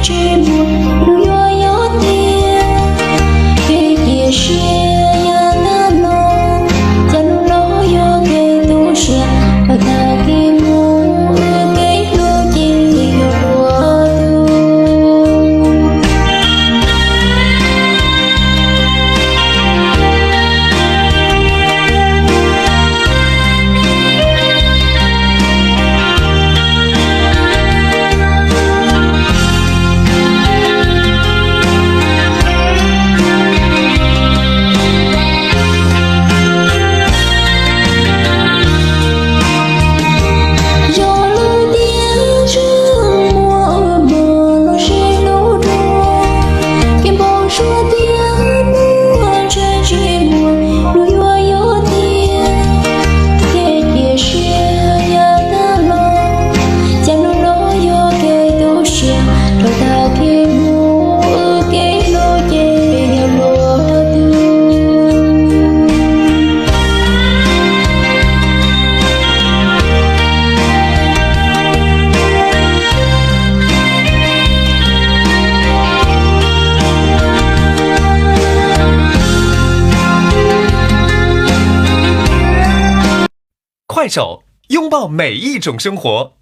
Nws yuav yog tiag, kev cia siab yog tag los, cas hnub no yog kev tu siab, thaum tag kis mus wb kev hlub ces yog luag tug. Yog lub tiaj ntsha muaj ua mog los sib hlub dua, kev npau suav tiaj muaj ntsha tsis muaj, nws yuav yog tiag, kev cia siab yog tag los, cas hnub no yog kev tu siab, thaum tag kis mus wb kev hlub ces yog luag tug. 快手，拥抱每一种生活。